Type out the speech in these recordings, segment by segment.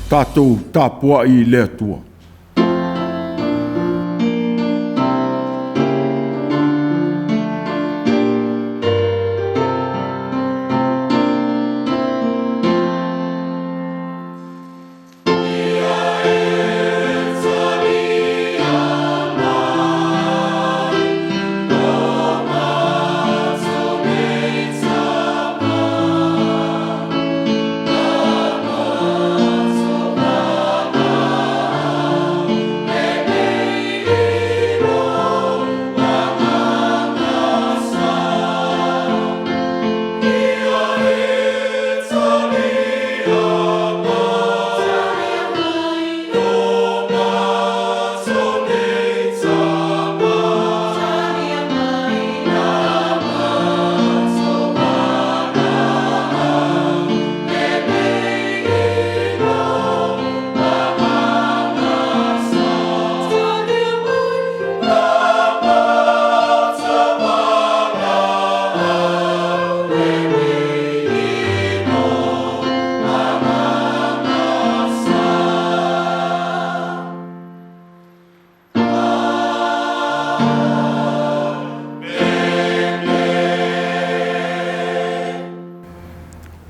Tatou tapuai i le Atua.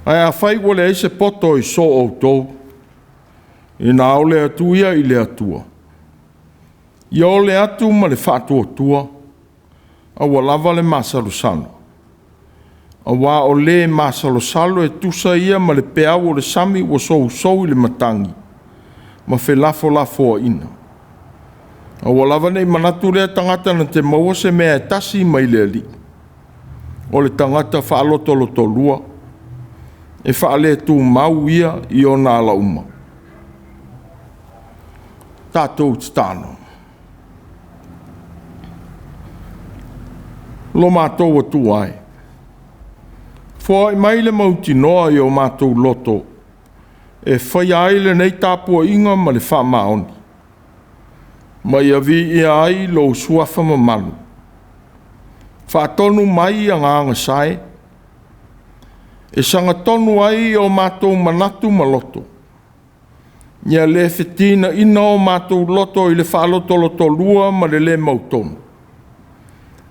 Ae afai ua leai se poto i so outou, ina ole atu ia i le Atua, ia ole atu ma le faatuatua, aua lava le masalosalo, aua o le masalosalo e tusa ia ma le peau o le sami ua sousou i le matagi ma felafolafoaiga. Aua lava ne i manatu lea tagata na te maua se mea e tasi mai le Alii. O le tagata faalotolotolua, e faaletumau ia i ona ala uma. Tatou tatalo. Lo matou Atua e, foai mai le mautinoa i o matou loto e faia ai lenei tapuaiga ma le faamaoni, ma ia viia ai lou Suafa mamalu. Faatonu mai agaga sae, e sagatonu ai o matou manatu ma loto, ia le fetinaina o matou loto i le faalotolotolua ma le le mautonu,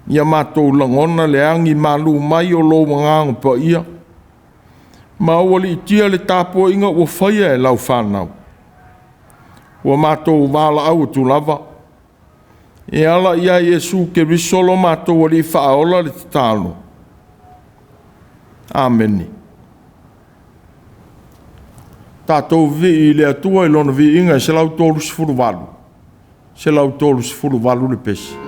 ia matou lagona le agi malu mai o lou Agaga Paia, ma aualiitia le tapuaiga ua faia e lau fanau. Ua matou valaau atu lava e ala ia Iesu Keriso lo matou Alii Faaola le tatalo. Amene. Tatou vivii i le Atua i Lona viiga e 138, 138 le pese.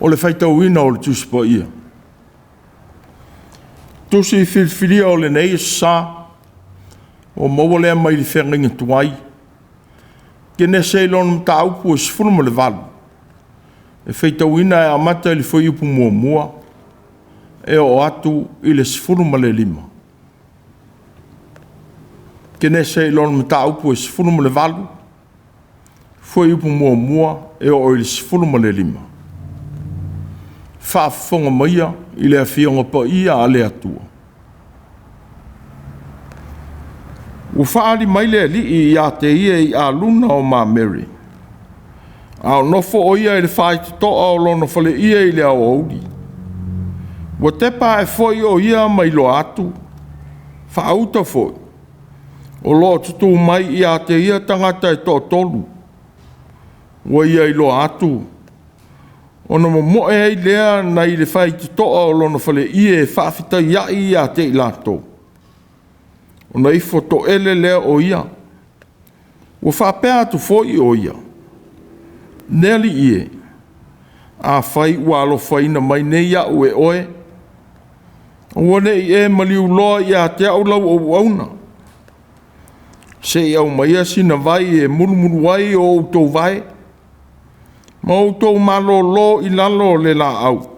O le faitauina o le Tusi Paia. Tusi filifilia o lenei Aso Sa, ua maua lea mai le feagaiga tuai, Kenese i lona mataupu e 18, e faitauina e amata i le fuaiupu 1 e oo atu i le 15. Kenese i lona mataupu e 18, fuaiupu 1 e oo i le 15. Faafofoga maia i le Afioga Paia a le Atua. Ua faaali mai le Alii ia te ia i Aluna o Mamere, a o nofo o ia i le faitotoa o lona faleie i le aoauli. Ua tepa ae foi o ia ma iloa atu, faauta foi, o lo o tutū mai ia te ia tagata e toatolu, ua ia iloa atu, ona momoe ai lea nai le faitotoa o lona faleie e faafetaiai ia te i latou, ona ifo toele lea o ia. Ua faapea atu foi o ia, “Le Alii e, afai ua alofaina mai nei au e oe, aua ne i e maliu loa ia te au lau auauna, se i aumaia sina vai e mulumulu ai o outou vae, ma outou malolo i lalo o le laau.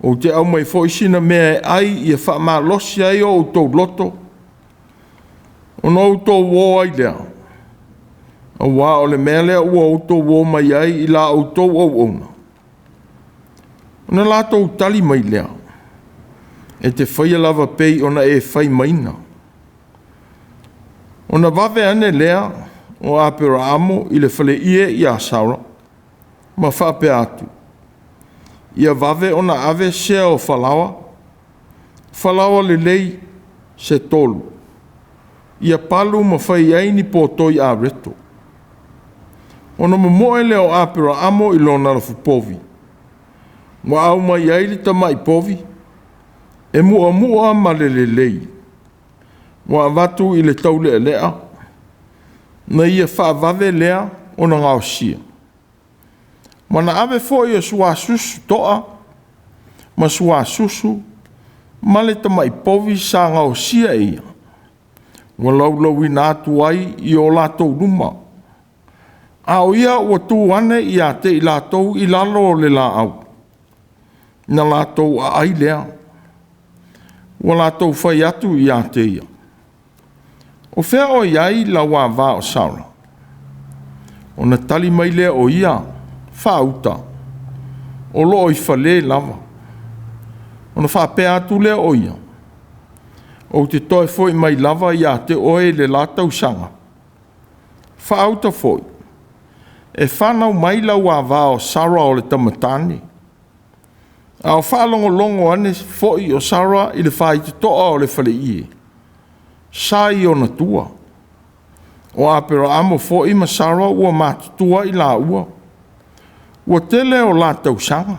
Ou te aumai foi sina mea e ai ia faamalosi ai o outou loto, ona outou o ai lea, aua o le mea lea ua outou o mai ai i la outou auauna.” Ona latou tali mai lea, “E te faia lava pei ona e fai maina.” Ona vave ane lea o Aperaamo i le faleie ia Sara, ma faapea atu, “Ia vave ona ave sea o falaoa, falaoa lelei se tolu, ia palu ma fai ai ni potoi areto.” Ona momoe lea o Aperaamo i lona lafupovi, ma aumai ai le tamai povi, e muamua ma le lelei, ua avatu i le taulealea, na ia faavave lea ona gaosia. Ma na ave foi o suasusu toa ma suasusu ma le tamai povi sa gaosia e ia, ua laulauina atu ai i o latou luma, a o ia ua tu ane ia te i latou i lalo o le laau, na latou aai lea. Ua latou fai atu ia te ia, “O fea o i ai lau ava o Sara?” Ona tali mai lea o ia, “Faauta, o lo o i fale lava.” Ona faapea atu lea o ia, “Ou te toe foi mai lava ia te oe i le la tausaga, faauta foi, e fanau mai lau ava o Sara o le tama tane.” A o faalogologo ane foi o Sara i le faitotoa o le faleie, sa i ona tua. O Aperaamo foi ma Sara ua matutua i laua, ua tele o la tausaga,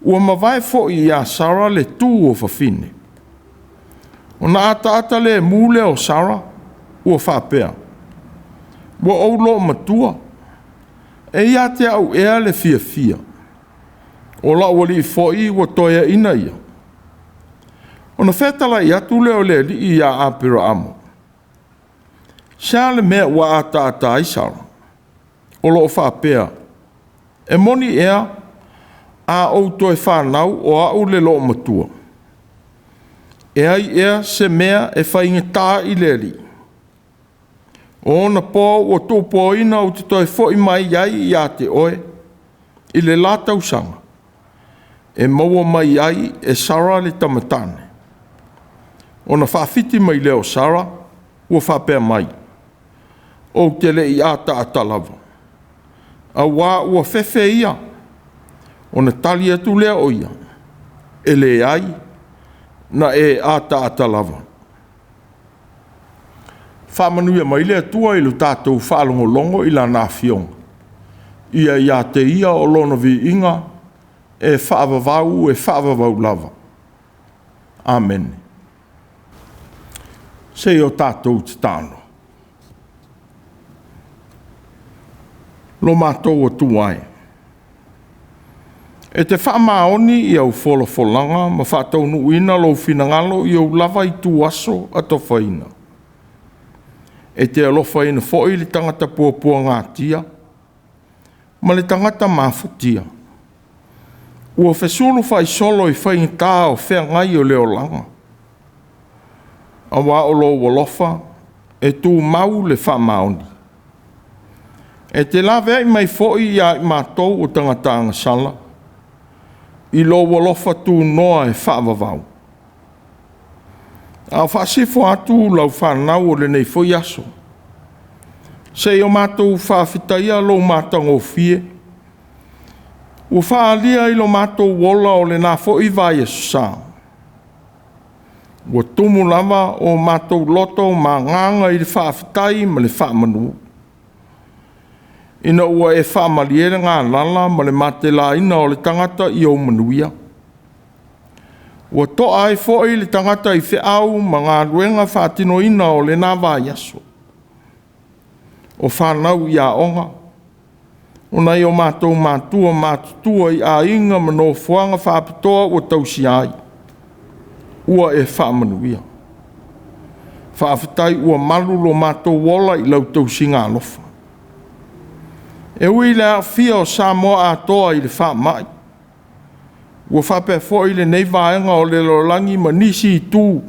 ua mavae foi ia Sara le tu o fafine. Ona ataata lemu lea o Sara, ua faapea, “Ua ou loomatua, e ia te au ea le fiafia, o lou alii foi ua toeaina ia?” Ona fetalai atu lea o le Alii ia Aperaamo, “Se a le mea ua ataata ai Sara, o lo o faapea, ‘E moni ea, a ou toe fanau o au le loomatua? E ai ea se mea e faigata i le Alii? O ona po ua tuupoaina ou te toe foi mai ai ia te oe i le la tausaga, e maua mai ai e Sara le tama tane.” Ona faafiti mai lea o Sara, ua faapea mai, “Ou te le i ataata lava, auā ua fefe ia.” Ona tali atu lea o ia, “E leai, na e ataata lava.” Faamanuia mai le Atua i lo tatou faalogologo i Lana Afioga. Ia ia te Ia o Lona viiga e faavavau e faavavau lava. Amene. Se i o tatou tatalo. Lo matou Atua e, E te faamaoni i au folafolaga ma faataunuuina lou finagalo i ou lava ituaso atofaina. E te alofaina foi le tagata puapuagatia ma le tagata mafatia. Ua fesulufaisolo i faigata o feagai o le olaga, aua o lou alofa e tumau le faamaoni. E te laveai mai foi ia i matou o tagata agasala i lou alofa tunoa e faavavau. A o faasifo atu lau fanau o lenei foi aso, seia o matou faafetaia lou matagofie, ua faaalia i lo matou ola o lena foi vaiaso sa. Ua tumu lava o matou loto ma agaga i le faafetai ma le faamanu, ina ua e faamalie le galala ma le matelaina o le tagata i ou manuia. Ua toa ai foi le tagata i feau ma galuega faatinoina o lena vaiaso. O fanau i aoga, o nai o matou matua matutua i aiga ma nofoaga faapitoa ua tausia ai, ua e faamanuia. Faafetai ua malu lo matou ola i lau tausiga alofa. E ui i le aafia o Samoa atoa i le faamai, ua faapea foi lenei vaega o le lalolagi ma nisi itu,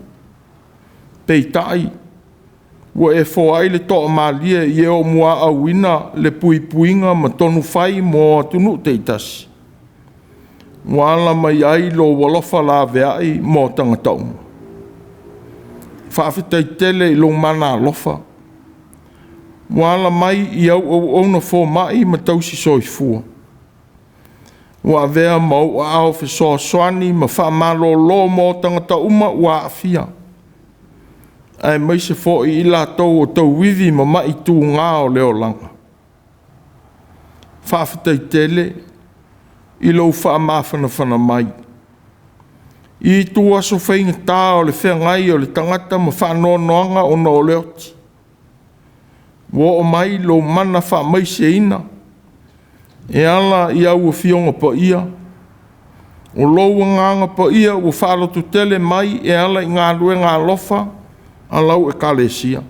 peitai, ua e foai le toamalie i e o muaauina le puipuiga ma tonufai mo atunuu taitasi, ua ala mai ai lou alofa laveai mo tagata uma. Faafetai tele i lou mana alofa, ua ala mai i au auauna fomai ma tausi soifua, ua avea ma ou aao fesoasoani ma faamalolo mo tagata uma ua aafia, aemaise foi i latou o tauivi ma mai tuga o le olaga. Faafetai tele i lou faamafanafana mai i ituaso faigata o le feagai o le tagata ma faanoanoaga ona o le oti. Ua oo mai lou mana faamaiseina e ala i au Afioga Paia, o lou Agaga Paia ua faalototele mai e ala i galuega alofa a lau Ekalesia,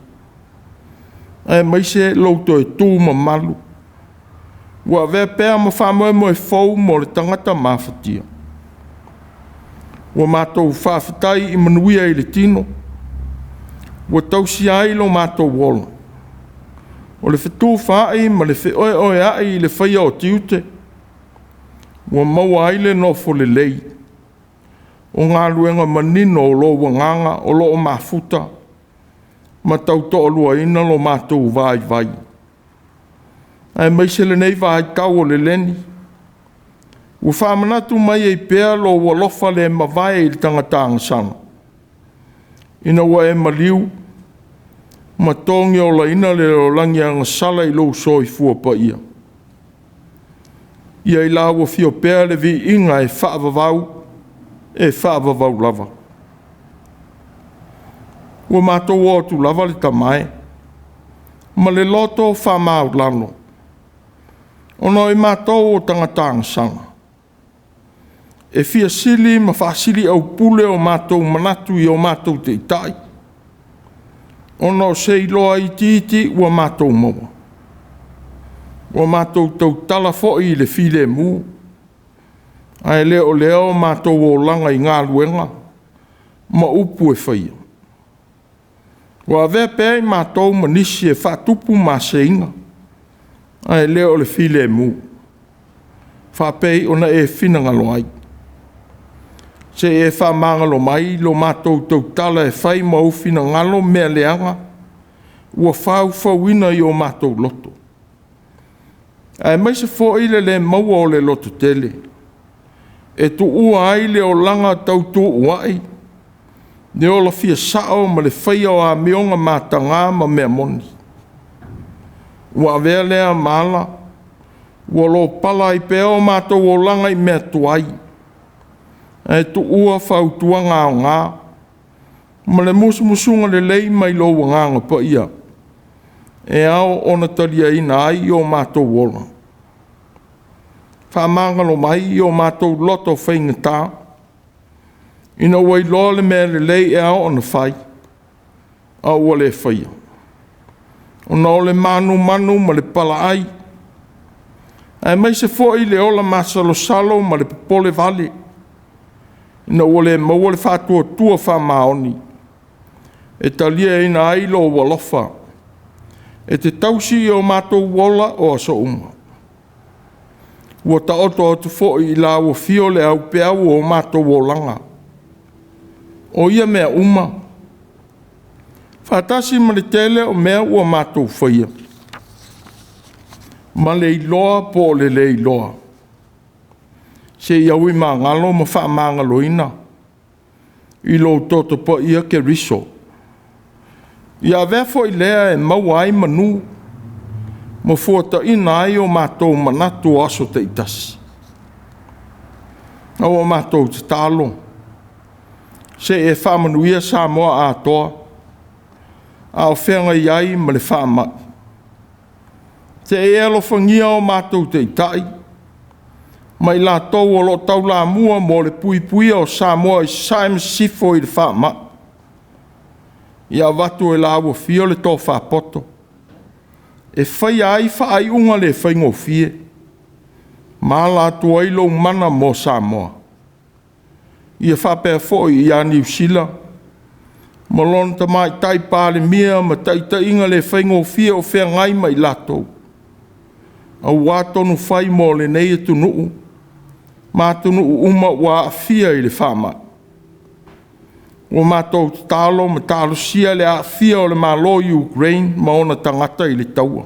aemaise lou toe tu mamalu ua avea pea ma faamoemoe fou mo le tagata mafatia. Ua matou faafetai i manuia i le tino, ua tausia ai lo matou ola, o le fetufaai ma le feoeoeai i le faia o tiute, ua maua ai le nofo lelei o galuega manino o lou agaga o lo o mafuta ma tautoaluaina lo matou vaivai, aemaise lenei vaitau o le leni, ua faamanatu mai ai pea lou alofa le mavae i le tagata agasala, ina ua e maliu ma togiolaina le lalolagi agasala i lou soifua paia. Ia i lau afio pea le viiga e faavavau, e faavavau lava. Ua matou o atu lava le Tama e, ma le loto faamaualalo, ona o i matou o tagata agasala, e fia sili ma faasiliaupule o matou manatu i o matou taitai, ona o se iloa itiiti ua matou maua. Ua matou tautala foi i le filemu, ae le o lea o matou olaga i galuega ma upu e faia. Ua avea pea i matou ma nisi e faatupu maseiga, ae le o le filemu, faapei ona e finagalo ai. Se i e faamagalo mai lo matou tautala e fai ma ou finagalo mea leaga ua faufauina i o matou loto, aemaise foi le le maua o le lototele, e tuua ai le olaga tautuua'i, le ola fia sao ma le faia o amioga mataga ma mea moni. Ua avea lea ma ala ua lopala ai pea o matou olaga i mea tuai, ae tuua fautuaga aoga ma le musumusuga lelei mai lou Agaga Paia, e ao ona taliaina ai o matou ola. Faamagalo mai i o matou loto faigata, ina ua iloa le mea lelei e ao ona fai, a ua le faia, ona o le manumanu ma le palaai, aemaise foi le ola masalosalo ma le popolevale, ina ua le maua le faatuatua faamaoni e taliaina ai lou alofa e te tausi i o matou ola o aso uma. Ua taoto atu foi i lau afio le aupeau o matou olaga. O ia mea uma, faatasi ma le tele o mea ua matou faia, ma le iloa po o le le iloa, seia uimagalo ma faamagaloina i lou toto paia Keriso. Ia avea foi lea e maua ai manu ma fuataina ai o matou manatu o aso taitasi. A ua matou tatalo, se i e faamanuia Samoa atoa a o feagai ai ma le faamai. Se i e alofagia o matou taitai ma i latou o lo o taulamua mo le puipuia o Samoa i Sasae ma Sisifo i le faamai. Ia avatu e lau afio le tofa poto e faia ai faaiuga le faigofie ma ala atu ai lou mana mo Samoa. Ia faapea foi ia Niu Sila ma lona Tamaitai Palemia ma taitaiga le faigofie o feagai ma i latou, aua tonu fai mo lenei atunuu ma atunuu uma ua aafia i le faamai. Ua matou tatalo ma talosia le aafia o le Malo o Ukraine ma ona tagata i le taua.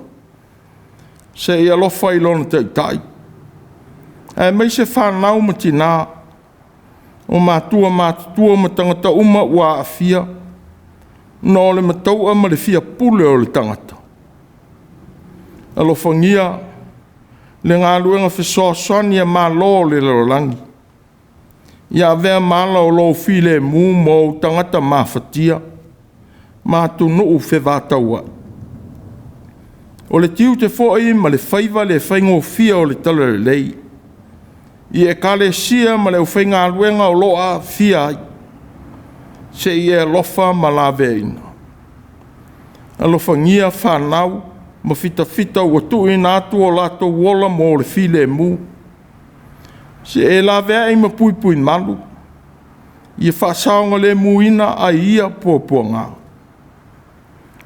Se i alofa i lona Taitai, aemaise fanau ma tina, o matua matutua ma tagata uma ua aafia ona o le mataua ma le fia pule o le tagata. Alofagia le galuega fesoasoani a Malo o le lalolagi, ia avea ma ala o lou filemu mo ou tagata mafatia ma atunuu fevatauai. O le tiute foi ma le faiva le faigofie o le Talalelei i Ekalesia ma le aufaigaluega o lo o aafia ai, se i e alofa ma laveaiina. Alofagia fanau ma fitafita ua tuuina atu o latou ola mo le filemu, se i e laveai ma puipuimalu, ia faasaogalemuina ai ia puapuaga.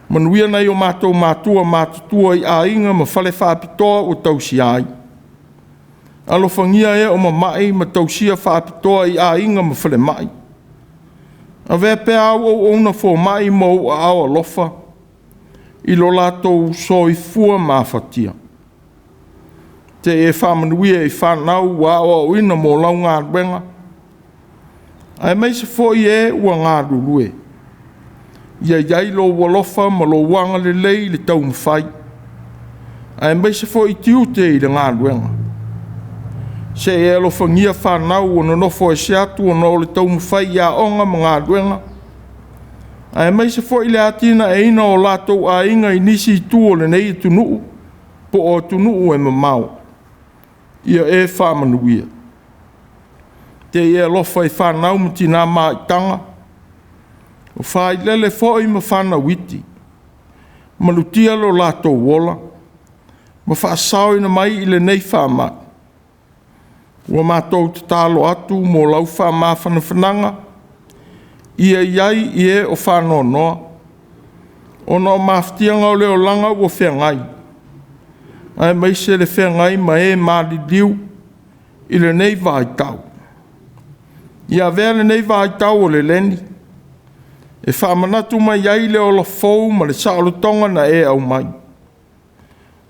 Manuia nai o matou matua matutua i aiga ma fale faapitoa ua tausia ai. Alofagia e o mamai ma tausia faapitoa i aiga ma falemai. Avea pea au auauna fomai ma ou aao alofa i lo latou soifua mafatia. Se i e faamanuia i fanau ua aoaoina mo lau galuega, aemaise foi e ua galulue. Ia i ai lou alofa ma lou agalelei i le taumafai, aemaise foi tiute i le galuega. Se i e alofagia fanau ua nonofo ese atu ona o le taumafai i aoga ma galuega, aemaise foi le atinaeina o latou aiga i nisi itu o lenei atunuu po o atunuu e mamao. Ia e faamanuia. Se i e alofa i fanau ma tina maitaga, o failele foi ma fanau iti, malutia lo latou ola ma faasaoina mai i lenei faamai. Ua matou tatalo atu mo lau faamafanafanaga ia i ai i e o faanoanoa, ona o mafatiaga o le olaga ua feagai, aemaise le feagai ma e maliliu i lenei vaitau. Ia avea lenei vaitau o le leni e faamanatu mai ai le ola fou ma le saolotoga na e aumai.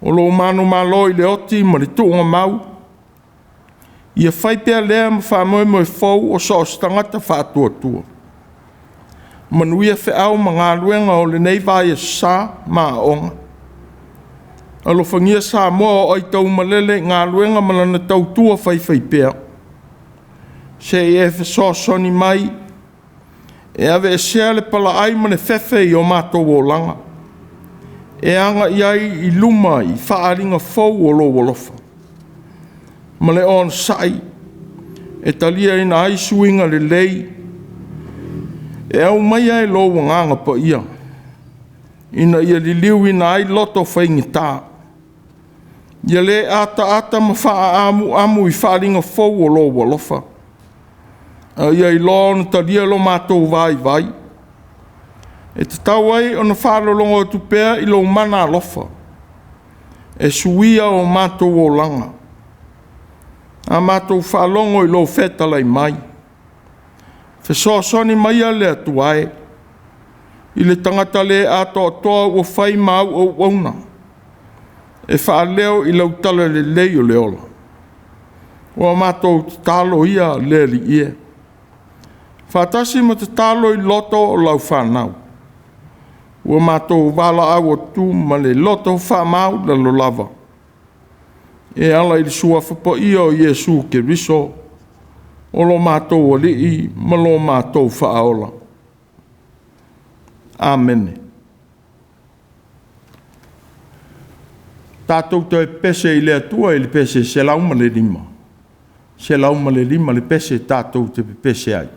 O lou manumalo i le oti ma le tuugamau, ia fai pea lea ma faamoemoe fou o so o se tagata faatuatua. Manuia feau ma galuega o lenei vaiaso sa ma aoga. Alofagia Samoa o aitaumalele i galuega ma lana tautua faifaipea. Se i e fesoasoani mai e aveesea le palaai ma le fefe i o matou olaga, e agai ai i luma i faaaliga fou o lou alofa. ma le onosai e taliaina ai suiga lelei e aumaia e lou Agaga Paia, ina ia liliuina ai loto faigata, ia le ataata ma faaamuamu i faaaliga fou o lou alofa, a ia iloa ona talia lo matou vaivai, e tatau ai ona faalologo atu pea i lou mana alofa, e suia o matou olaga. A matou faalogo i lou fetalai mai, fesoasoani maia le Atua e, i le tagata le atoatoa ua fai ma au auauna, e faaleo i lau talalelei o le ola. Ua matou tatalo ia le Alii e, faatasi ma tatalo i loto o lau fanau, ua matou valaau atu ma le loto faamaualalo lava, e ala i le suafa paia o Iesu Keriso o lo matou Alii ma lo matou Faaola. Amene. Tatou toe pepese i le Atua i le pese 105, 105 le pese tatou te pepese ai.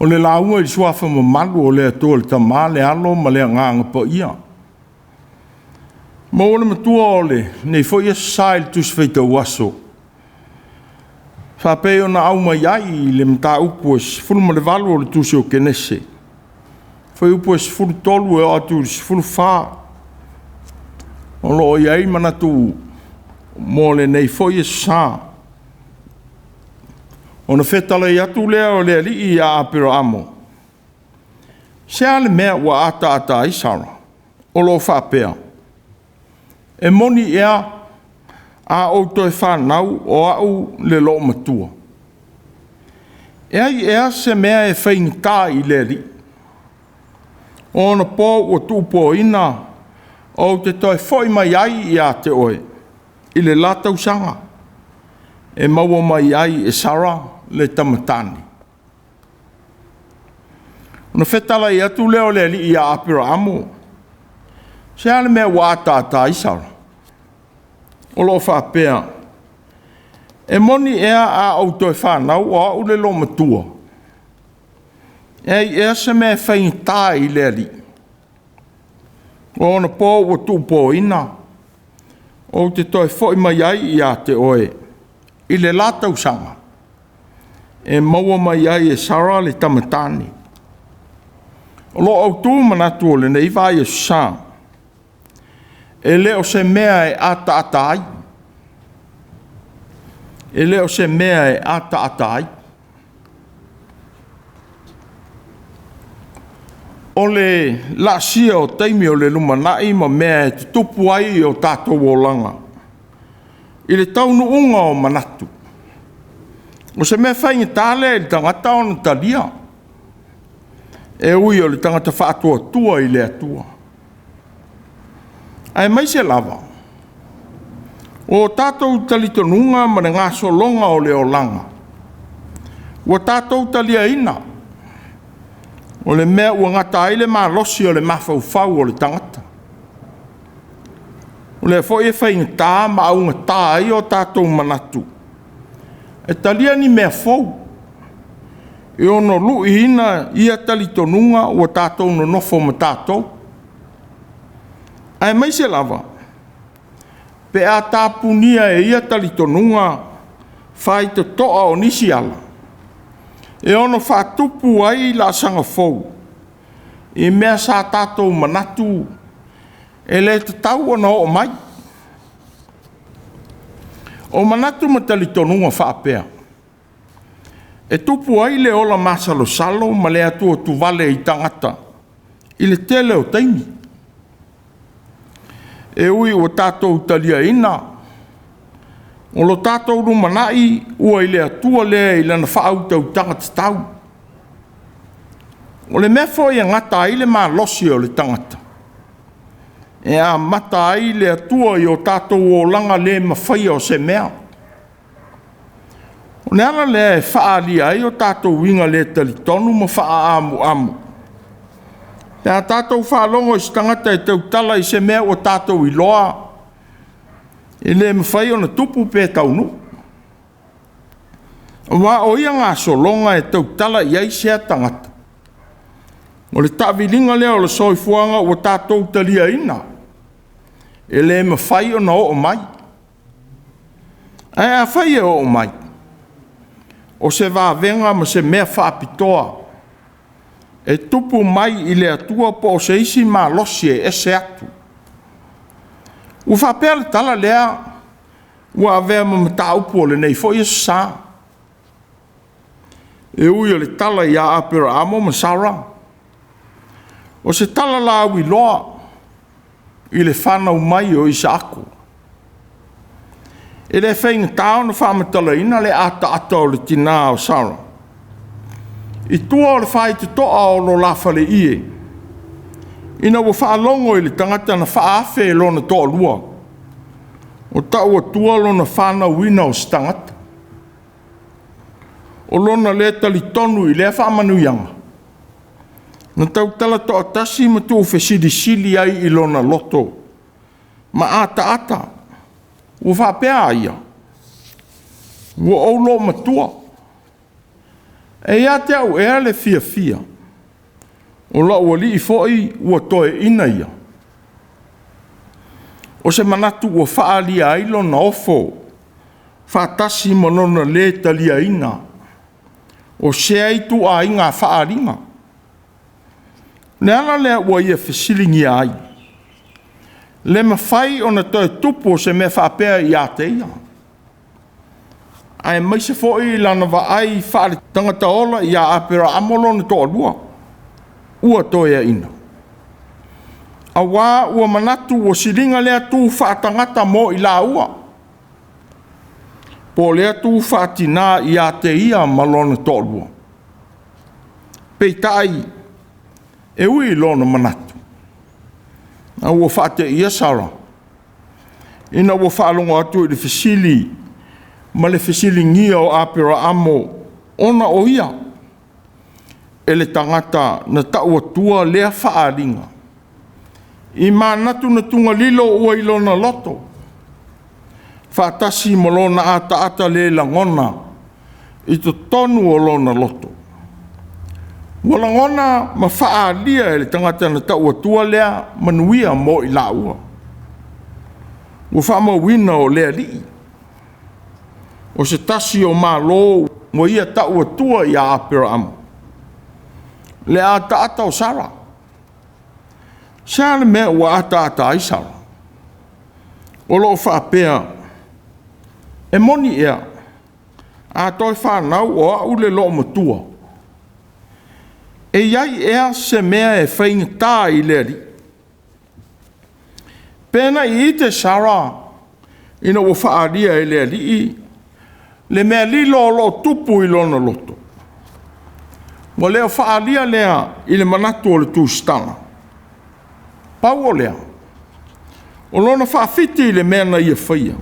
O le lauga i le suafa mamalu o le Atua le Tama, le Alo ma le Agaga Paia. Maua le matua o lenei foi Aso Sa i le Tusi Faitau Aso, faapei ona aumai ai i le mataupu e 18 o le Tusi o Kenese, fuaiupu e 13 e oo atu i le 14, o lo o i ai manatu mo lenei foi Aso Sa. Ona fetalai atu lea o le Alii ia Aperamo. Se a le mea ua ataata ai Sara, o lo o faapea, E moni ea a ou toe fanau o au le loomatua? E ai ea se mea e faigata i le Alii? O ona po ua tuupoina ou te toe foi mai ai ia te oe i le la tausaga e maua mai ai e Sara le tama tane. Ona fetalai atu lea o le Alii ia Aperaamo, se a le mea ua ataata ai Sara? O lo o faapea, e moni ea a ou toe fanau o au le loomatua? E ai ea se mea e faigata i le Alii? O ona po ua tuupoina, ou te toe foi mai ai ia te oe i le la tausaga e maua mai ai e Sara le tama tane. O lo o autu manatu o lenei vaiaso sa, e le o se mea e ataata ai, e le o se mea e ataata ai. O le laasia o taimi o le lumanai ma mea e tutupu ai o tatou olaga i le taunuuga o manatu, o se mea faigata lea i le tagata ona talia, e ui o le tagata faatuatua i le Atua, aemaise lava o tatou talitonuga ma le gasologa o le olaga ua tatou taliaina, o le mea ua gata ai le malosi o le mafaufau o le tagata. O lea foi e faigata ma augata ai o tatou manatu e talia ni mea fou, e ono luiina ia talitonuga ua tatou nonofo ma tatou, aemaise lava pe a tapunia e ia talitonuga faitotoa o nisi ala e ono faatupu ai laasaga fou i mea sa tatou manatu e le tatau ona oo mai. O manatu ma talitonuga faapea, e tupu ai le ola masalosalo ma le atuatuvale i tagata i le tele o taimi. E ui ua tatou taliaina o lo tatou lumanai ua i le Atua lea i lana faautautaga tatau. O le mea foi e gata ai le malosi o le tagata, e amata ai le Atua i o tatou olaga le mafaia o se mea. O le ala lea e faaalia ai o tatou uiga le talitonu ma faaamuamu pe a tatou faalogo i se tagata e tautala i se mea ua tatou iloa e le mafai ona tupu pe taunuu. Aua o ia gasologa e tautala i ai sea tagata, o le taaviliga lea o le soifuaga ua tatou taliaina, e le mafai ona oo mai. Ae afai e oo mai, o se vavega ma se mea faapitoa e tupu mai i le Atua po o se isi malosi e ese atu. Ua faapea le tala lea ua avea ma mataupu o lenei foi aso sa. E ui o le tala ia Aperaamo ma Sara, o se tala lauiloa i le fanau mai o Isaako. E le faigata ona faamatalaina le ataata o le tinā o Sara i tua o le faitotoa o lo la faleie, ina ua faalogo i le tagata na faaafe lona toalua, o tau atua lona fanauina o se tagata. O lona le talitonu i lea faamanuiaga, na tautala toatasi ma tuufesilisili ai i lona loto ma ataata, ua faapea a ia, ua ou loomatua, e ia te au ea le fiafia, o lou alii foi ua toeaina ia. O se manatu ua faaalia ai lona ofo faatasi ma lona le taliaina o sea ituaiga faaaliga. O le ala lea ua ia fesiligia ai le mafai ona toe tupu o se mea faapea ia te ia, aemaise foi lana vaai faale-tagata ola ia Aperaamo lona toalua. ua toeaina. Auā ua manatu ua siliga lea tu faatagata mo i laua, po o lea tu faatinā ia te ia ma lona toalua. Peitai, e ui i lona manatu, a ua faateia Sara ina ua faalogo atu i le fesili ma le fesiligia o Aperaamo ona o ia e le tagata na tau atua lea faaaliga i manatunatuga lilo ua i lona loto, faatasi ma lona ataata le lagona i totonu o lona loto. Ua lagona ma faaalia e le tagata na tau atua lea manuia mo i laua. Ua faamauina o le Alii, o se tasi o Malo ua ia tau atua ia Aperaamo, le ataata o Sara. Se a le mea ua ataata ai Sara? O lo o faapea, e moni ea, a toe fanau o au le loomatua, e i ai ea se mea e faigata i le Alii? Pe na ite Sara ina ua faaalia e le Alii le mea lilo o lo o tupu i lona loto, ua le o faaalia lea i le manatu o le tusitala. Pau o lea, o lona faafiti i le mea na ia faia,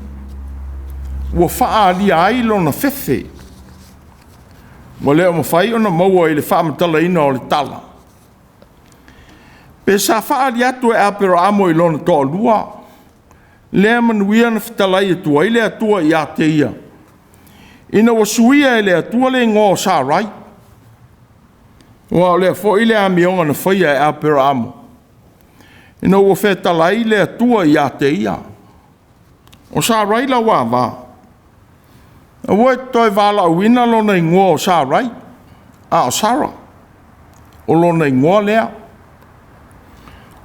ua faaalia ai lona fefe, ua le o mafai ona maua i le faamatalaina o le tala. Pe sa faaali atu e Aperaamo i lona toalua lea manuia na fetalai atu ai le Atua ia te ia, ina ua suia e le Atua le igoa o Sarai, aua o lea foi le amioga na faia e Aperaamo, ina ua fetalai le Atua ia te ia. O Sarai lau ava, aua e te toe valaauina lona igoa o Sarai, a o Sara, o lona igoa lea.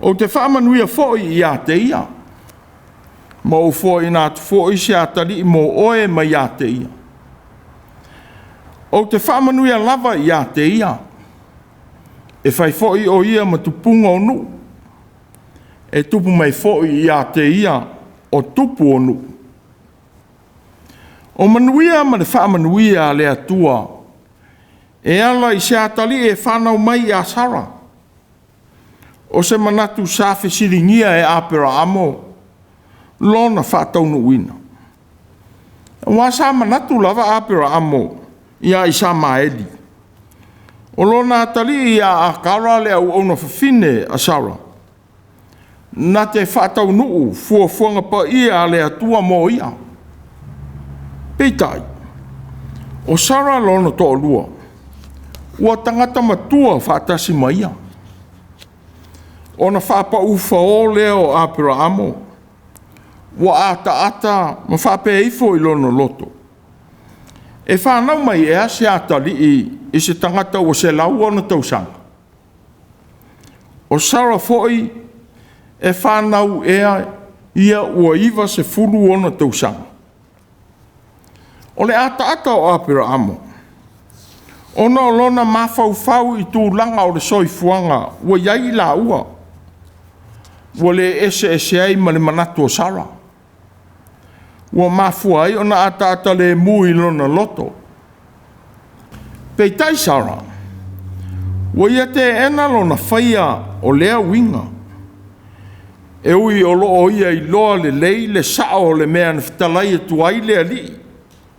Ou te faamanuia foi ia te ia, ma ou foaiina atu foi se atalii mo oe mai ia te ia. Ou te faamanuia lava ia te ia, e fai foi o ia ma tupuga o nuu, e tupu mai foi ia te ia o tupu o nuu. O manuia ma le faamanuia a le Atua e ala i se atalii e fanau mai ia Sara. O se manatu sa fesiligia e Aperaamo lona faataunuuina. Aua sa manatu lava Aperaamo ia Isamaeli, o lona atalii ia Akara le auauna fafine a Sara, na te faataunuu fuafuaga paia a le Atua mo ia. Peitai, o Sara lona toalua, ua tagata matua faatasi ma ia. Ona faapau lea o Aperaamo, ua ataata ma faapea ifo i lona loto, e fanau mai ea se atalii i se tagata ua 100 ona tausaga? O Sara foi e fanau ea ia ua 90 ona tausaga? O le ataata o Aperaamo, ona o lona mafaufau i tulaga o le soifuaga ua i ai i laua, ua le eseese ai ma le manatu o Sara, ua mafua ai ona ataata lemu i lona loto. Peitai Sara, ua ia teena lona faia o lea uiga, e ui o lo o ia iloa lelei le sao o le mea na fetalai atu ai le Alii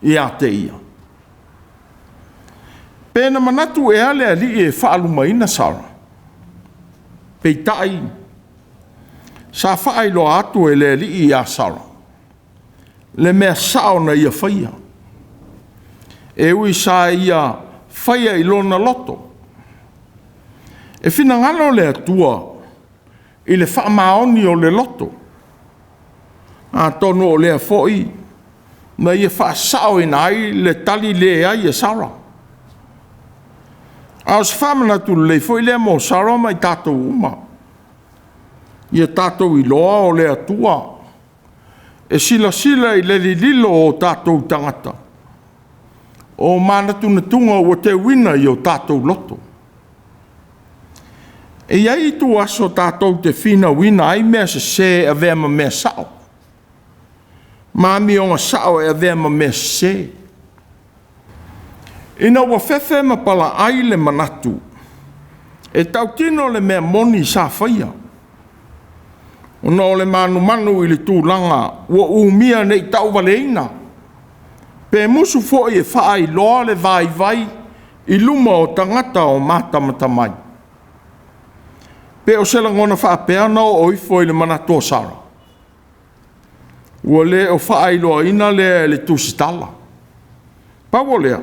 ia te ia. Pe na manatu ea le Alii e faalumaina Sara? Peitai, sa faailoa atu e le Alii ia Sara le mea sao na ia faia, e ui sa ia faia i lona loto. E finagalo le Atua i le faamaoni o le loto, atonu o lea foi na ia faasaoina ai le tali leai a Sara. A o se faamanatu lelei foi lea mo Sara ma i tatou uma, ia tatou iloa o le Atua e silasila i le lililo o tatou tagata, o manatunatuga ua teuina i o tatou loto. E i ai ituaso tatou te finauina ai mea sesē e avea ma mea sao, ma amioga sao e avea ma mea sesē. Ina ua fefe ma palaai le manatu, e tautino le mea moni sa faia, ona o le manumanu i le tulaga ua umia ne i tauvaleina, pe musu foi e faailoa le vaivai i luma o tagata o matamata mai. Pe o se lagona faapea na oo ifo i le manatu o Sara? Ua le o faailoaina lea e le tusitala. Pau o lea,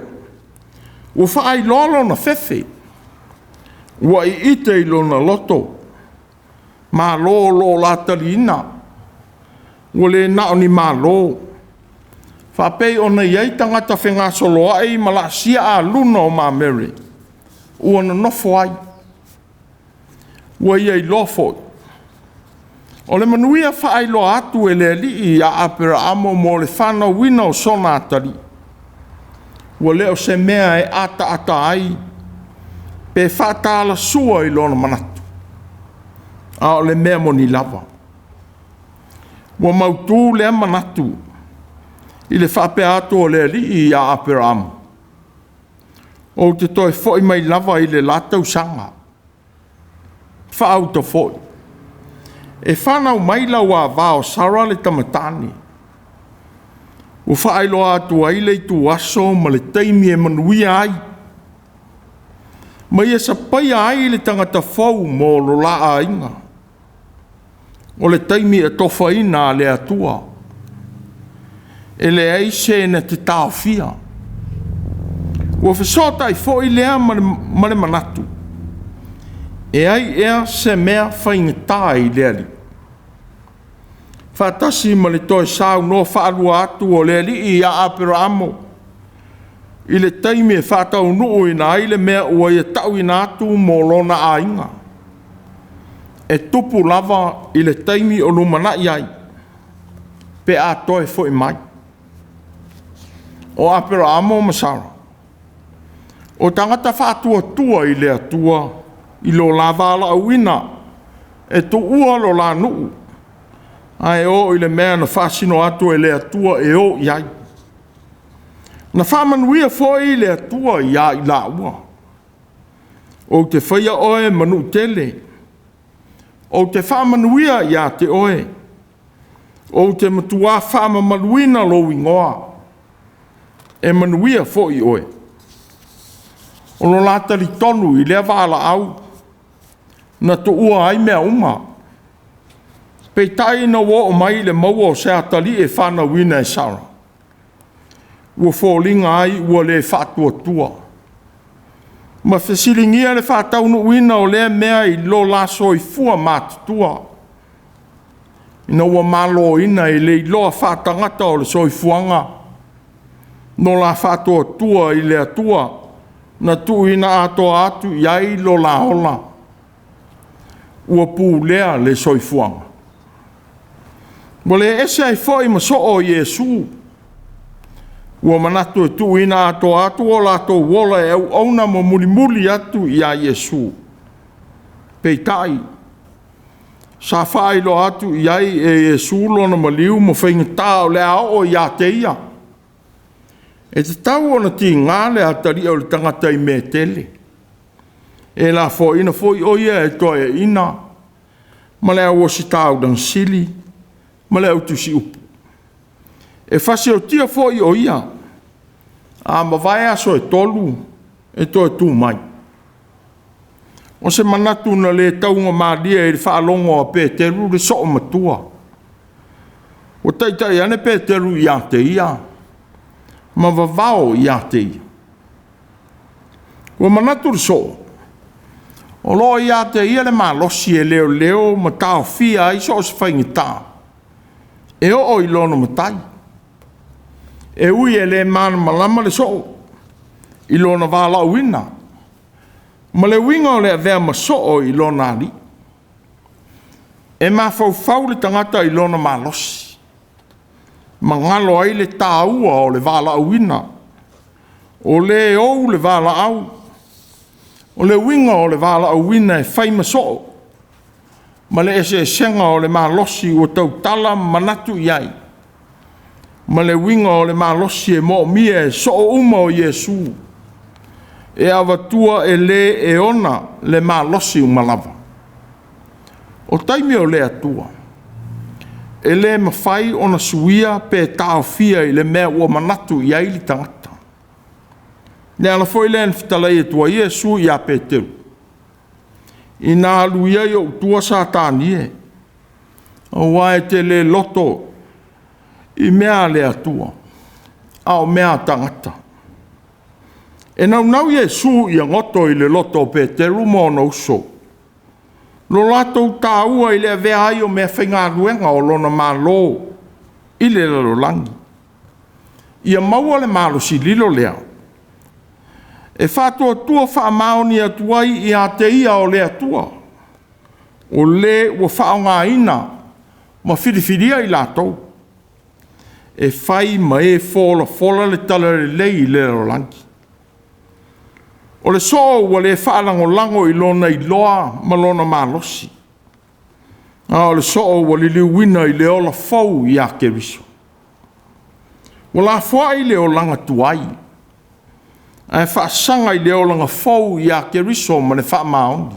ua faailoa lona fefe, ua iite i lona loto, malo lo la taliina, ua le na o ni malo, faapei ona i ai tagata fegasoloai ma laasia aluna o Mamere, ua nonofo ai. Ua ia iloa foi, o le manuia faailoa atu e le Alii ia Aperamo mo le fanauina o sona atalii, ua le o se mea e ataata ai pe faatalasua i lona manatu, a o le mea moni lava. Ua mautu lea manatu i le faapea atu o le Alii ia Aperamo, ou te toe foi mai lava i le la tausaga, faauta foi, e fanau mai lau ava o Sara le tama tane. Ua faailoa atu ai le ituaso ma le taimi e manuia ai, ma ia sapaia ai le tagata fou mo lo la aiga. O le taimi e atofaina a le Atua, e leai se na te taofia. Ua fesootai foi lea ma le manatu, e ai ea se mea faigata i le Alii? Faatasi ma le toe saunoa faalua atu o le Alii ia Aperamo i le taimi e faataunuuina ai le mea ua ia tauina atu mo lona aiga. E tupu lava i le taimi o lumanai ai, pe a toe foi mai. O Aperamo ma Sara, o tagata faatuatua i le Atua i lo la valaauina e tuua lo la nuu, ae o i le mea na faasino atu e le Atua e o i ai. Na faamanuia foi le Atua ia i laua. Ou te faia oe ma nuu tele, ou te faamanuia ia te oe, ou te matua faamamaluina lou igoa, e manuia foi oe. O lo la talitonu i lea valaau na tuua ai mea uma, peitai ina ua oo mai i le maua o se atalii e fanauina e Sara, ua foliga ai ua le faatuatua, ma fesiligia le faataunuuina o lea mea i lo la soifua matutua, ina ua maloina i le iloa faatagata o le soifuaga lo la faatuatua i le Atua na tuuina atoa atu i ai lo la ola, ua pulea le soifuaga. Ua le ese ai foi ma soo o Iesu, ua manatu e tuuina atoa atu o latou ola e auauna ma mulimuli atu ia Iesu. Peitai, sa faailoa atu i ai e Iesu lona maliu ma faigata o le a oo ia te ia. E tatau ona tiga le atalia o le tagata i mea e tele. E lafoaina foi o ia e toeaiina ma le au ositaulaga sili ma le au tusiupu. E fasiotia foi o ia, a mavae aso e 3 e toe tu mai. O se manatu na le taugamalie i le faalogo a Peteru le soo matua. Ua taitai ane Peteru ia te ia, ma vavao ia te ia. Ua manatu le soo, o lo o ia te ia le malosi e leoleo ma taofia ai so o se faigata, e oo i lona matai. E ui e le malamalama le soo i lona valaauina, ma le uiga o le avea ma soo i lona alii. E mafaufau le tagata i lona malosi, ma galo ai le taua o le valaauina. O le ou le valaau, O le uiga o le valaauina e fai ma soo, ma le eseesega o le malosi ua tautala manatu i ai, ma le uiga o le malosi e moomia e soo uma o Iesu, e avatua e le e ona le malosi uma lava. O taimi o le Atua, e le mafai ona suia pe taofia i le mea ua manatu i ai le tagata. Le ala foi lea na fetalai atu ai Iesu ia Peteru, ina alu ia i ou tua Satani e, aua e te le loto i mea a le Atua, a o mea a tagata. E naunau Iesu ia goto i le loto o Peteru ma ona uso, lo latou taua i le avea ai o meafaigaluega o lona Malo i le lalolagi. Ia maua le malosi lilo lea, e faatuatua faamaoni atu ai ia te ia o le Atua, o le ua faaaogaina ma filifilia i latou, e fai ma e folafola le talalelei i le lalolagi. O le soo ua le faalagolago i lona iloa ma lona malosi, a o le soo ua liliuina i le ola fou ia Keriso. Ua lafoai le olaga tuai, ae faasaga i le olaga fou ia Keriso ma le faamaoni.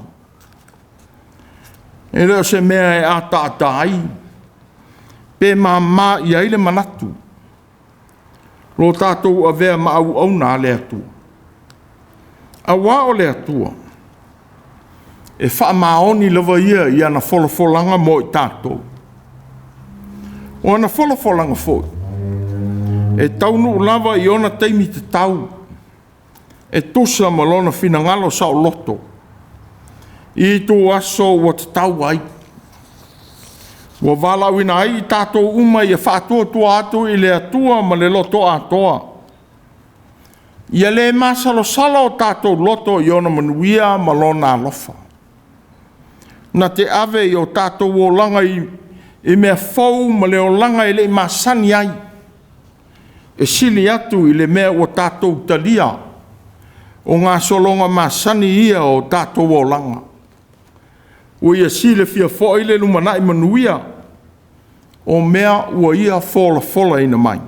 E le o se mea e ataata ai, pe mama i ai le manatu, lo tatou avea ma auauna a le Atua. Aua o le Atua, e faamaoni lava Ia i ana folafolaga mo i tatou. O ana folafolaga foi, e taunuu lava i ona taimi tatau, e tusa ma lona finagalo saoloto, i ituaso ua tatau ai. Ua valaauina ai i tatou uma ia faatuatua atu i le Atua ma le loto atoa. Ia le masalosalo o tatou loto i ona manuia ma lona alofa. Na te ave i o tatou olaga i mea fou ma le olaga e le i masani ai, e sili atu i le mea ua tatou talia, o gasologa masani ia o tatou olaga. Ua ia silafia foi le lumanai manuia o mea ua ia folafolaina mai.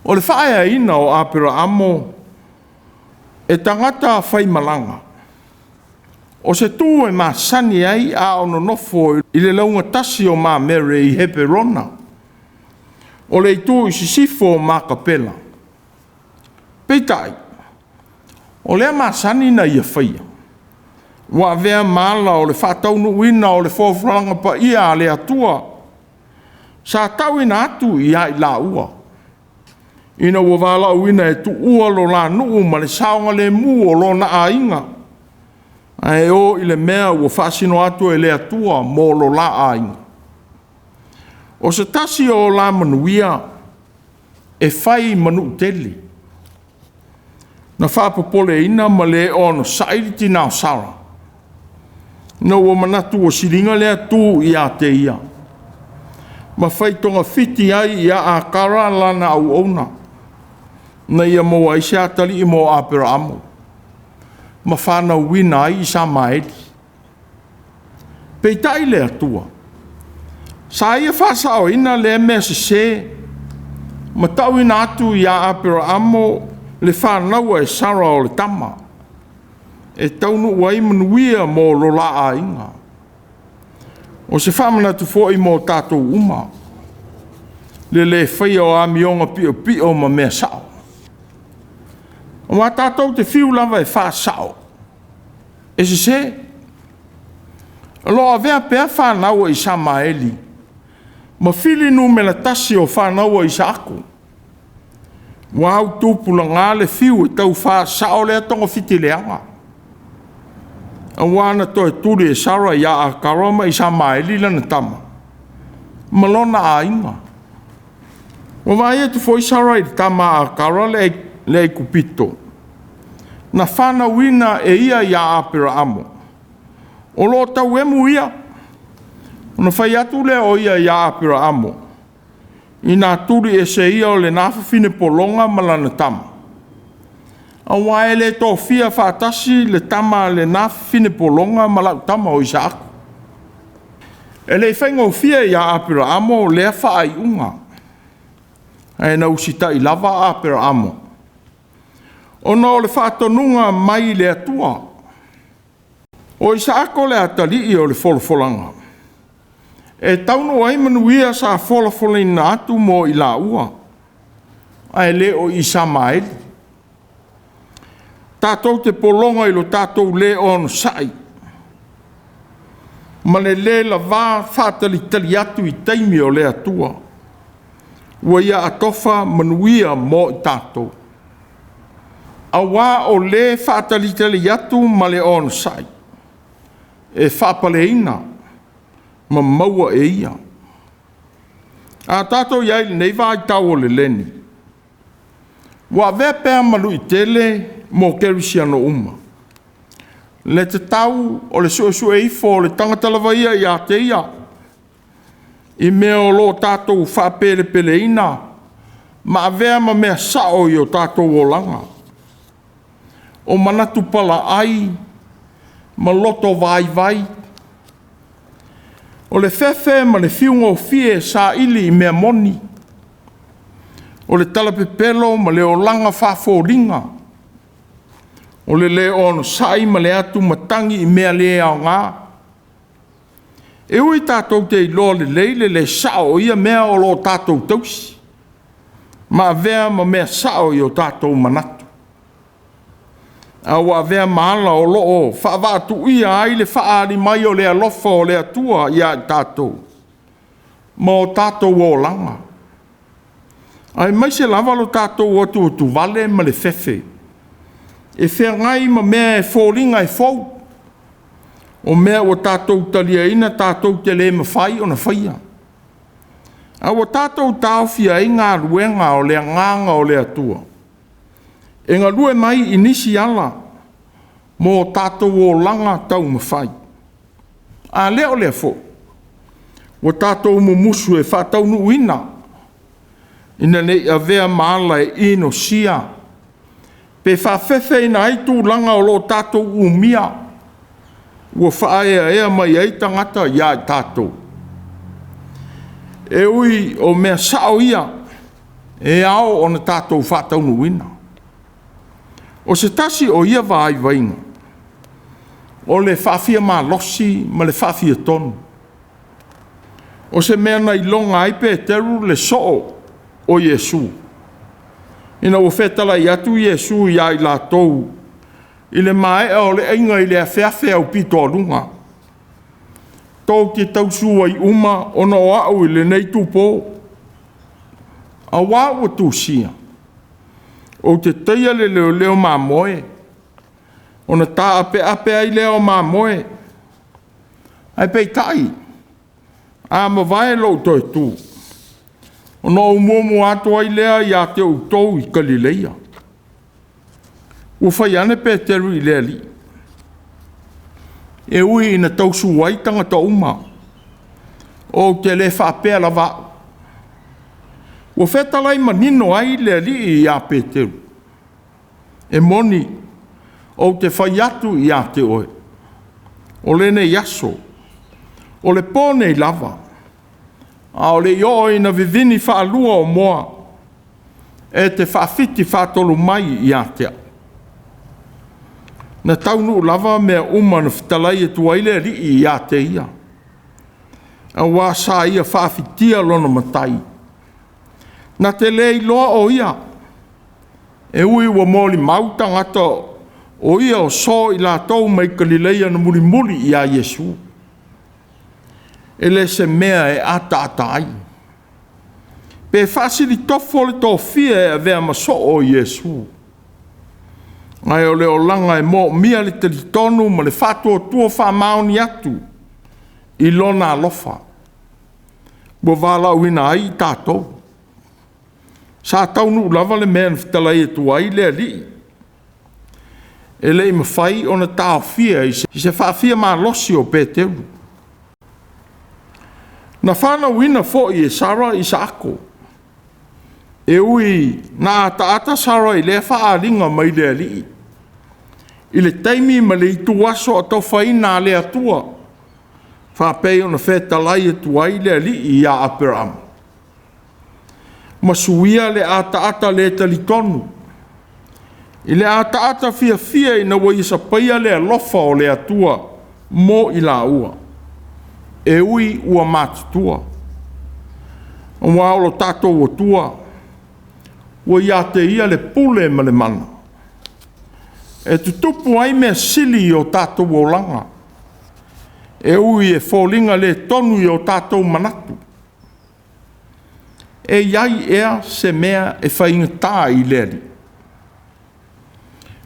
O le faaeaina o Aperamo e tagata faimalaga, o se tu e masani ai a o nonofo i le laugatasi o Mamere i Heperona, o le itu i sisifo o Makapela. Peitai, o lea masani na ia faia, ua avea ma ala o le faataunuuina o le folafolaga paia a le Atua, sa tauina atu ia i laua, ina ua valaauina e tuua lo la nuu ma le saogalemu o lona aiga, ae o i le mea ua faasino atu e le Atua mo lo la aiga. O se tasi o la manuia e fai ma nuu tele, na faapopoleina ma le onosai le tina o Sara, ina ua manatu ua siliga lea tu ia te ia, ma fai togafiti ai ia Akara lana auauna, na ia maua ai se atalii mo Aperamo, ma fanauina ai Isamaeli. Peitai le Atua, sa ia faasaoina lea mea sese, ma tauina atu ia Aperamo le fanau e Sara o le tama, e taunuu ai manuia mo lo la aiga. O se faamanatu foi mo tatou uma, le le faia o amioga piopio ma mea sao. Aua tatou te fiu lava e faasao, e sese. O lo o avea pea fanau a Isamaeli ma fili numera tasi o fanau a Isaako. Ua autupulaga le fiu e tau faasao lea togafiti leaga, aua na toe tuli e Sara ia Akara ma Isamaeli lana tama ma lona aiga. Ua vaai atu foi Sara i le tama a Akara le Aikupito, na fanauina e ia ia Aperamo, o lo o tauemu ia. Ona fai atu lea o ia ia Aperamo, ina tuli ese ia o lena fafine pologa ma lana tama, Auā e le tofia faatasi le tama a lena fafine pologa ma lau tama o Isaako. E le i faigofie ia Aperaamo lea faaiuga, ae na usitai lava Aperaamo, ona o le faatonuga mai le Atua. O Isaako le atalii o le folafolaga, e taunuu ai manuia sa folafolaina atu mo i laua, ae le o Isamaeli. Tatou te pologa i lo tatou le onosai ma le le lava faatalitali atu i taimi o le Atua, ua ia atofa manuia mo i tatou. Auā o le faatalitali atu ma le onosai, e faapaleina ma maua e ia. A tatou i ai i lenei vaitau o le leni, ua avea pea ma luitele mo kerisiano uma, le tatau o le suesue ifo o le tagata lava ia ia te ia, i mea o lo o tatou faapelepeleina ma avea ma mea sao i o tatou olaga. O manatu palaai ma loto vaivai, o le fefe ma le fiugofie e saili i mea moni, o le talapepelo ma le olaga faafoliga, o le le onosai ma le atumatagi i mea le aoga. E ui tatou te iloa lelei le le sao o ia mea o lo o tatou tausi, ma avea ma mea sao i o tatou manatu, a ua avea ma ala o lo o faavaatuia ai le faaali mai o le alofa o le Atua ia i tatou ma o tatou olaga, aemaise lava lo tatou atuatuvale ma le fefe e feagai ma mea e foliga e fou, o mea ua tatou taliaina tatou te le mafai ona faia, a ua tatou taofia ai galuega o le agaga o le Atua e galue mai i nisi ala mo tatou olaga taumafai. A le o lea foi, ua tatou mumusu e faataunuuina, ina ne i avea ma ala e inosia pe faafefeina ai tulaga o lo o tatou umia, ua faaeaea mai ai tagata ia i tatou. E ui o mea sao ia e ao ona tatou faataunuuina. O se tasi o ia vaivaiga, o le faafiamalosi ma le faafiatonu. O se mea na iloga ai Peteru le soo o Iesu, ina ua fetalai atu Iesu ia i latou i le maea o le aiga i le afeafe aupitoaluga, tou te tausu ai uma ona o au i lenei itupo, auā ua tusia, ou te taia le leoleo mamoe, ona taapeape ai lea o mamoe. Ae peitai, a mavae lou toe tu, ona ou muamua atu ai lea ia te outou i Kalileia. Ua fai ane Peteru i le Alii, e ui ina tausu ai tagata uma, ou te le faapea lava au. Ua fetalai manino ai le Alii ia Peteru, e moni, ou te fai atu ia te oe, o lenei aso, o le po nei lava, a o le i oo ina vivini faalua o moa, e te faafiti faatolu mai ia te au. Na taunuu lava mea uma na fetalai atu ai le Alii ia te ia, auā sa ia faafitia lona matai, na te le iloa o ia, e ui ua molimau tagata o ia o so i latou mai Kalileia na mulimuli ia Iesu. E le se mea e ataata ai, pe faasilitofo le tofia e avea ma soo o Iesu, ae o le olaga e moomia le talitonu ma le faatuatua faamaoni atu i lona alofa, ua valaauina ai i tatou. Sa taunuu lava le mea na fetalai atu ai le Alii, e le i mafai ona taofia i se faafiamalosi o Peteru. Na fanauina foi e Sara Isaako, E ui na ataata Sara i lea faaaliga mai le Alii, i le taimi ma le ituaso atofaina a le Atua, faapei ona fetalai atu ai le Alii ia Aperamo, ma suia le ataata le talitonu i le ataata fiafia ina ua ia sapaia le alofa o le Atua mo i laua, e ui ua matutua. Aua o lo tatou Atua, ua ia te Ia le pule ma le mana, e tutupu ai mea sili i o tatou olaga, e ui e foliga le tonu i o tatou manatu. E i ai ea se mea e faigata i le Alii?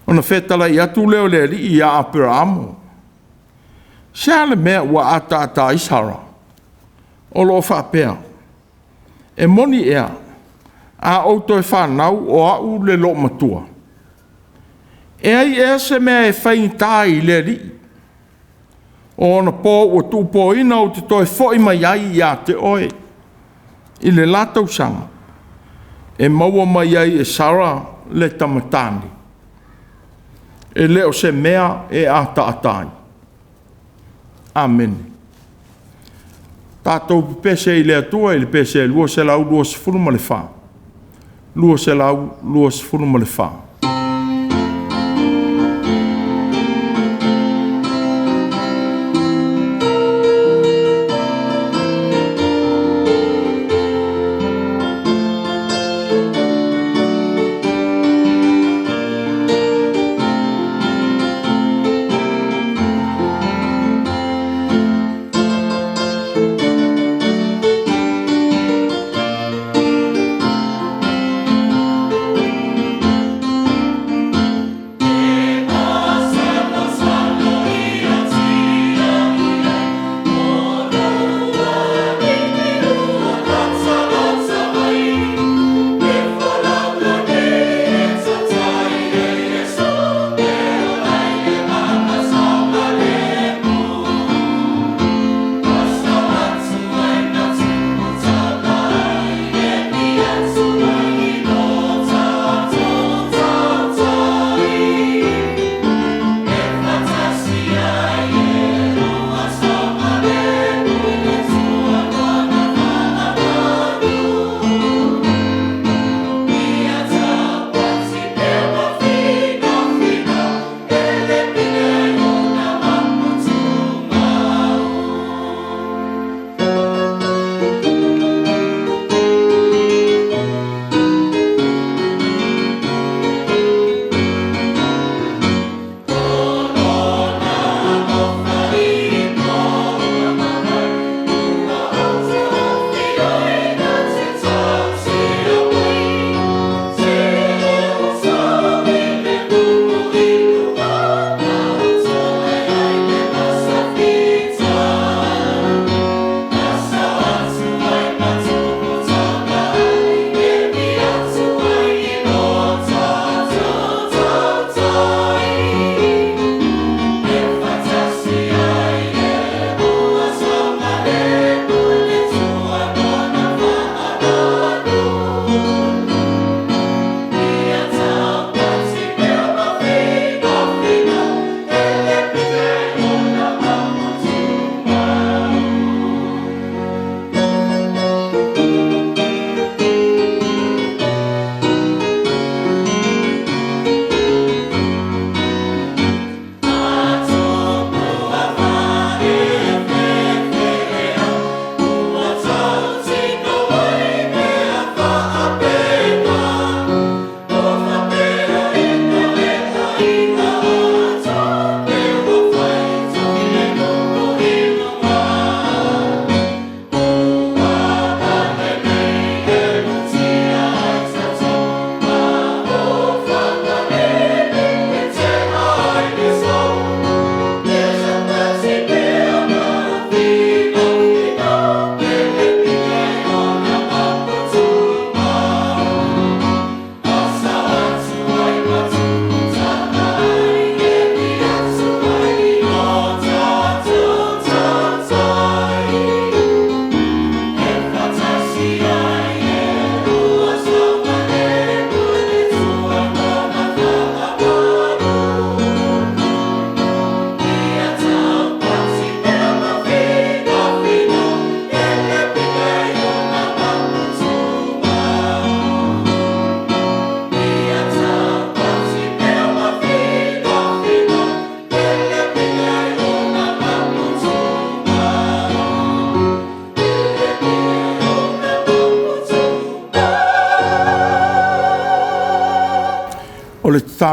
Ona fetalai atu lea o le Alii ia Aperamo, se a le mea ua ataata ai Sara? O lo o faapea, e moni ea, a ou toe fanau o au le loomatua? E ai ea se mea e faigata ai i le Alii? O ona po ua tuupoina ou te toe foi mai ai ia te oe i le la tausaga, e maua mai ai e Sara le tama tane. E le o se mea e ataata ai. Amene. Tatou pepese i le Atua i le pese 224, 224.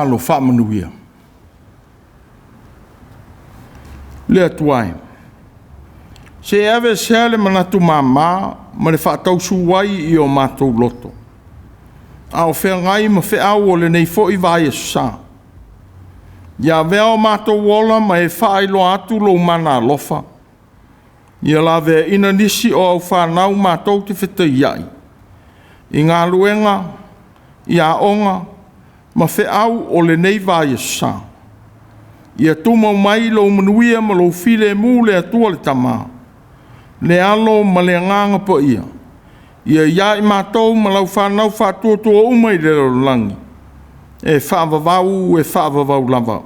Tatalo faamanuia. Le Atua e, se aveesea le manatu mama ma le faatausu ai i o matou loto, a o feagai ma feau o lenei foi vaiaso sa. Ia avea o matou ola ma e faailoa atu lou mana alofa, ia laveaina nisi o au fanau matou te fetaiai, i galuega, i aoga, ma feau o lenei vaiaso sa. Ia tumau mai lou manuia ma lou filemu le Atua le Tama, le Alo ma le Agaga Paia, ia i ai matou ma lau fanau faatuatua uma i le lalolagi, e faavavau e faavavau lava.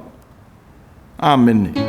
Amene.